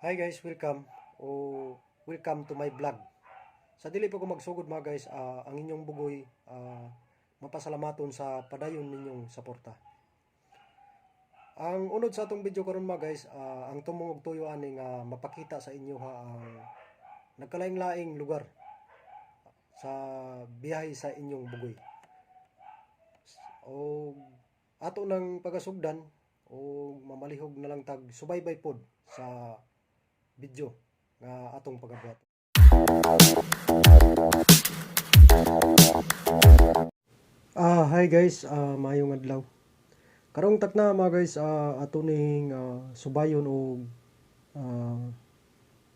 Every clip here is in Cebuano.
Hi guys, welcome o welcome to my vlog. Sa dili pa ko magsugod, mga guys, ang inyong bugoy mapasalamaton sa padayon ninyong suporta. Ang unod sa atong video karon, mga guys, ang tumong og tuyo ani nga mapakita sa inyo ha ang nagkalaing-laing lugar sa biyahe sa inyong bugoy. O ato nang pagasugdan o mamalihog na lang tag subaybay pod sa video nga atong pagabuhat. Hi guys, maayong adlaw. Karong takna, mga guys, ato ning subayon og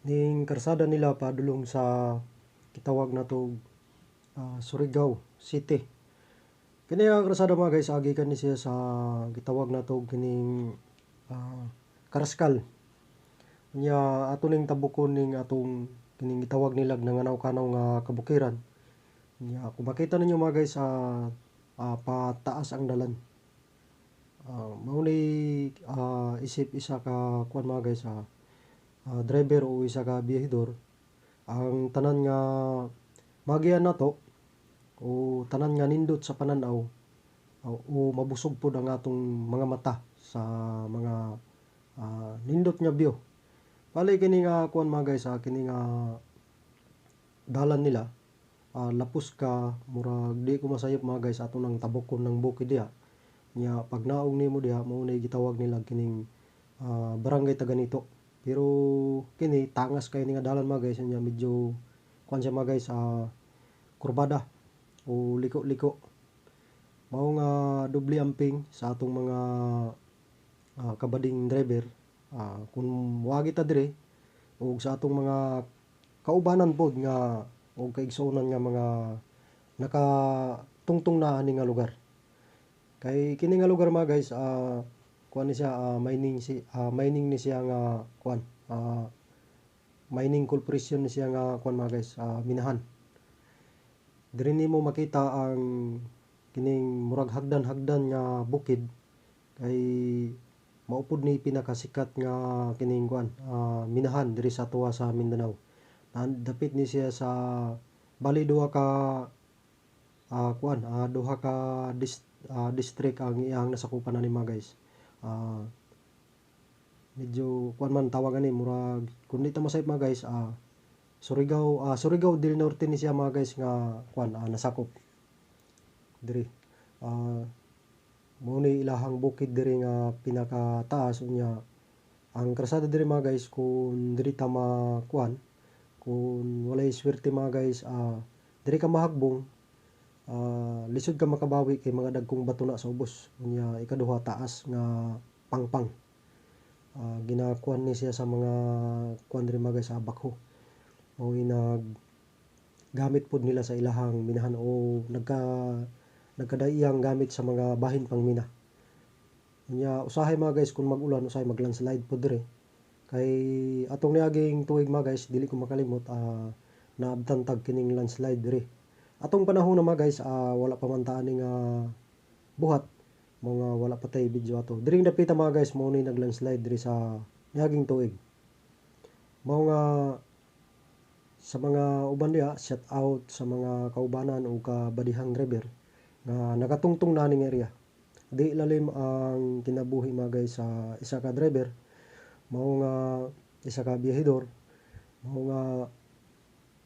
ning karsada nila padulong sa gitawag nato Surigao City. Kini ang karsada, mga guys, agi kani siya sa gitawag nato kining Karaskal. Nya ato ning tabukon ning atong kining gitawag nila Nanganaw-kanaw nga kabukiran. Nya kung makita ninyo, mga guys, pataas ang dalan. Mao ni isip isa ka kuan, mga guys, driver o isa ka biyahedor, ang tanan nga magian nato o tanan nga nindot sa panan-aw o mabusog pod ang atong mga mata sa mga nindot nga view. Bali kini nga kuan, mga guys, kini nga dalan nila, lapos ka, murag di ko masayop, mga guys, ato nang tabukon ng bukid diha. Nya pag naog nimo diha, mao nay gitawag nila kining Barangay Taganito. Pero kini tangas kay ni nga dalan, mga guys, nya medyo kuan siya, mga guys, kurbada o liko-liko. Mao nga doble amping sa atong mga kabading driver kung moagi ta dire ug sa atong mga kaubanan pod nga og kaigsuonan nga mga nakatungtong na ani nga lugar. Kay kini nga lugar, mga guys, kuan ni siya, mining ni siya nga kuan, mining corporation ni siya nga kuan, mga guys, minahan. Diri nimo makita ang kining murag hagdan-hagdan nga bukid kay maupod ni pinakasikat nga kining kuan, minahan diri sa atoa sa Mindanao. Dapit ni siya sa bali duha ka kuan, duha ka district ang iyang nasakupan ani, mga guys. Medyo kuan man tawag ani, murag kun di ta masayop, mga guys, Surigao del Norte ni siya, mga guys, nga kuan, nasakop diri. Mao ni ilahang bukid diri nga pinakataas. Unya ang karsada diri, mga guys, kung diri ta makuan, kung walay swerte, mga guys, diri ka mahagbong, lisod ka makabawi kay mga dagkong bato na sa ubos. Unya ikaduha, taas nga pangpang. Ginakuan ni siya sa mga kuan diri, mga guys, sa bakho. Mao nag gamit pod nila sa ilahang minahan o nagkadaiyang gamit sa mga bahin pang mina. Unya usahay, mga guys, kung mag-ulan, usahay mag-landslide pod diri. Kay atong niaging tuig, mga guys, dili ko makalimot, naabtan tag kining landslide diri. Atong panahon na, mga guys, wala pa man ta ani nga buhat, mga wala pa tay video ato. Diring dapita, mga guys, mao ni naglandslide diri sa niaging tuig. Mao nga sa mga uban diha, shout out sa mga kaubanan o kabadihang driver nga nakatungtong na ning area. Di lalim ang kinabuhi, mga guys, sa isa ka driver, mao nga isa ka biyahedor, mao nga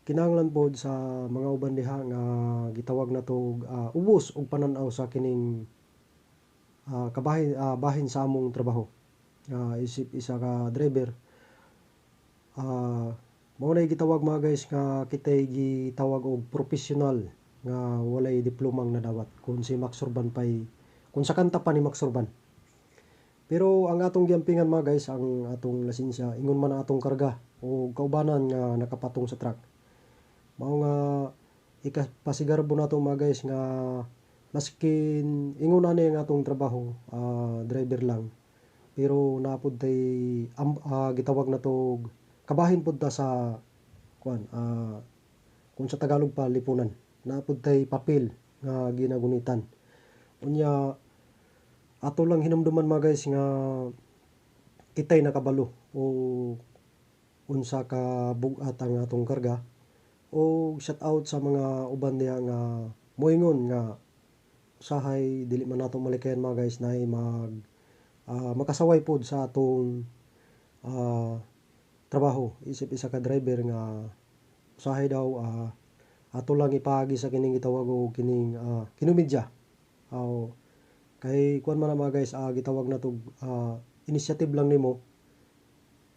kinahanglan pod sa mga uban diha nga gitawag nato ubos og panan-aw sa kining kabahin, bahin sa among trabaho. Isip isa ka driver, mao nay gitawag, mga guys, nga kitay gitawag og professional nga walay diplomang nadawat kung si Max Urban pay kung sa kanta pa ni Max Urban. Pero ang atong giampingan, mga guys, ang atong lisensya, ingon man ang atong karga o kaubanan nga nakapatong sa truck. Mao nga ikapasigarbo nato, mga guys, nga maskin ingon ani ang atong trabaho, driver lang, pero naa pod tay gitawag nato kabahin pod ta sa kuan, kung sa Tagalog pa, lipunan. Naa pod tay papel nga ginagunitan. Unya ato lang hinumduman, mga guys, nga kitay nakabalo o unsa ka bug-at ang atong karga. O shout out sa mga uban diha nga moingon nga usahay dili man nato malikayan, mga guys, naay mag makasaway pod sa atong trabaho isip isa ka driver nga usahay daw ato lang ipaagi sa kining gitawag og kining kinumedya. Aw, kay kuan man na, mga guys, gitawag na to initiative lang nimo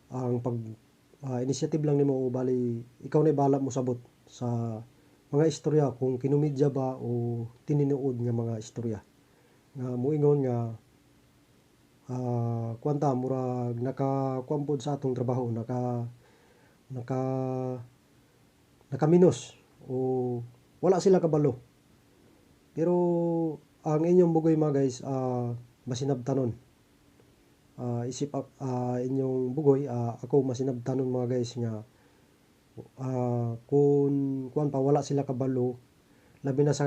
ang pag initiative lang nimo o bali ikaw na bahala mo sabot sa mga istorya kung kinumedya ba o tininuod nga mga istorya nga moingon nga kuan ta, murag naka kuan pod sa atong trabaho, naka naka nakaminos o wala sila kabalo. Pero ang inyong bugoy, mga guys, masinabtanon. Isip inyong bugoy, ako masinabtanon, mga guys, nga kung kuan pa wala sila kabalo, labi na sa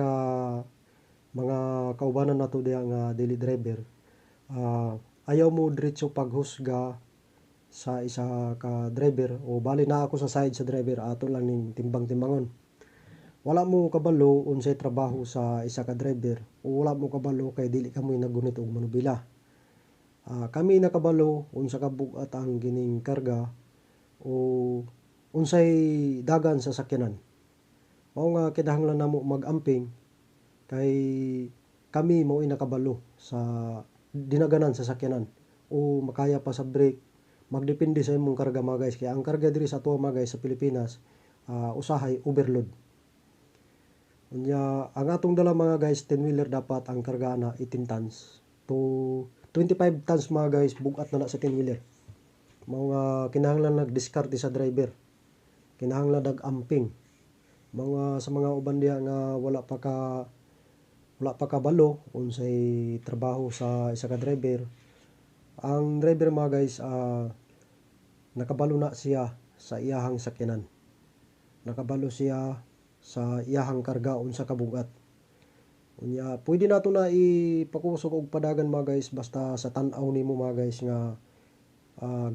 mga kaubanan nato diha nga dili driver, ayaw mo diretso paghusga sa isa ka driver o bali na ako sa side sa driver, ato lang ning timbang-timbangon. Wala mo kabalo unsay trabaho sa isa ka driver o wala mo kabalo kay dili kamoy naggunit og manubila. Kami nakabalo unsa ka bug-at ang kining karga o unsay dagan sa sakyanan. Mao nga kinahanglan namo mag-amping kay kami mao'y nakabalo sa dinaganan sa sakyanan o makaya pa sa brake. Magdepende sa imong karga, mga guys, kay ang karga diri sa ato, mga guys, sa Pilipinas, usahay overload. Unya ang atong dala, mga guys, 10 wheeler, dapat ang karga na 18 tons to 25 tons, mga guys, bugat na na sa 10 wheeler. Mao nga kinahanglan nagdiskarte sa driver, kinahanglan nag-amping. Mga sa mga uban diha nga wala pa kabalo unsay trabaho sa isa ka driver, ang driver, mga guys, nakabalo na siya sa iyahang sakyanan, nakabalo siya sa iyahang karga unsa ka bugat. Unya pwede nato na ipakusog og padagan, mga guys, basta sa tan-aw nimo, mga guys, nga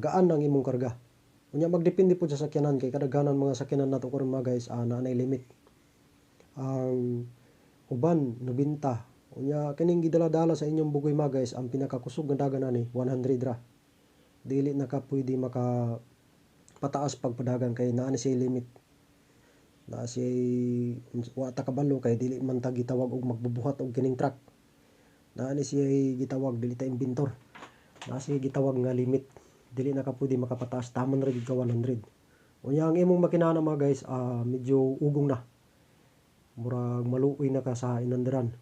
gaan ang imong karga. Unya magdepende pud sa sakyanan kay kadaghanan mga sakyanan nato karon, mga guys, naa nay limit. Ang uban 90. Unya kining gidala-dala sa inyong bugoy, mga guys, ang pinakakusog nga dagan ani 100 ra. Dili na ka pwede maka pataas pagpadagan kay naa ni siya limit. Naa siya wa ta kabalo kay dili man ta gitawag og magbubuhat og kining truck. Naa ni siya gitawag, dili ta inventor. Naa siya gitawag nga limit. Dili na ka pwede makapataas, taman ra gyud ka 100. Unya ang imong makina na, mga guys, medyo ugong na. Murag maluoy na ka sa inandaran.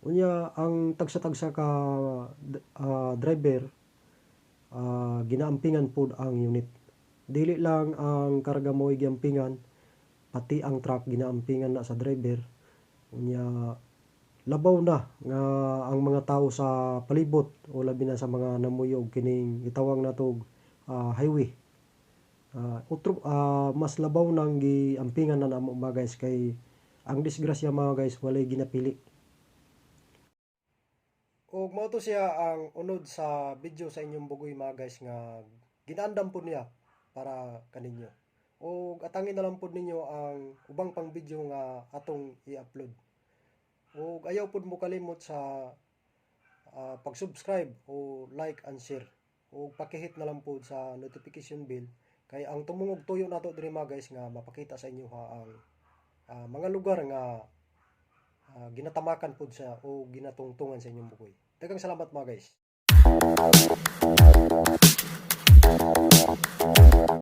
Unya ang tagsa-tagsa ka driver, ginaampingan pod ang unit. Dili lang ang karga mo giampingan, pati ang truck ginaampingan na sa driver. Unya labaw na nga ang mga tao sa palibot o labi na sa mga namuyo og kining gitawag nato highway. Utro mas labaw nang giampingan na namo, mga guys, kay ang disgrasya, mga guys, walay ginapili. Og mao to siya ang unod sa video sa inyong bugoy, mga guys, nga ginaandam po niya para kaninyo. Og atangin na lang pod ninyo ang ubang pang video nga atong i-upload. Og ayaw pod mo kalimot sa pag-subscribe o like and share. Og pakihit na lang pod sa notification bell kay ang tumungog tuyo nato diri, mga guys, nga mapakita sa inyo ha ang mga lugar nga ginatamakan pod sa o ginatungtungan sa inyong bugoy. Daghang salamat, mga guys.